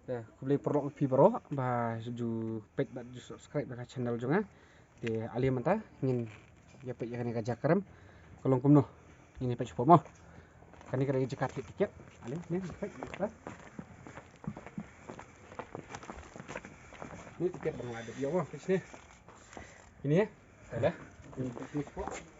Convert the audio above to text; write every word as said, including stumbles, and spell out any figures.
Te khublei paralok phi baroh ba ju peit bad ju subscribe ïa ka channel jong nga. Te ale mynta ngin ïa peit ïa kane ka jaka krem ka long kumno. Ngin ïa peit shapoh mo. Kane ka dei ka jaka thied tiket. Ale ne peit mynta. Ni tiket ba nga la dep ïoh mo, peit shane. Ini ya. Ada. Ini tiket shapoh.